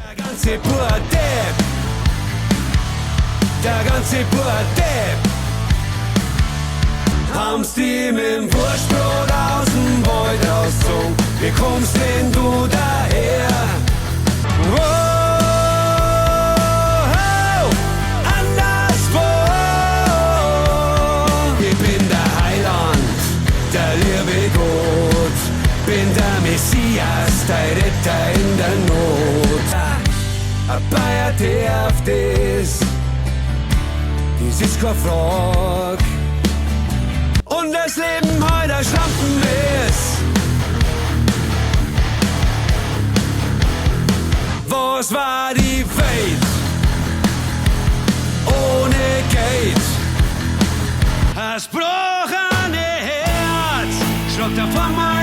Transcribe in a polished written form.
Der ganze Bua Depp, der ganze Bua Depp. Haben's die mit dem Wurstbrot aus dem Wald rausgezogen? Wie kommst denn du daher? Oh, anderswo. Ich bin der Heiland, der liebe Gott, bin der Messias, der Retter in der Not. Ein Bayer darf das, das ist keine Frage. Und das Leben heute ein Schlampen ist. Was war die Welt ohne Geld? Das brochene Herz schlagt auf einmal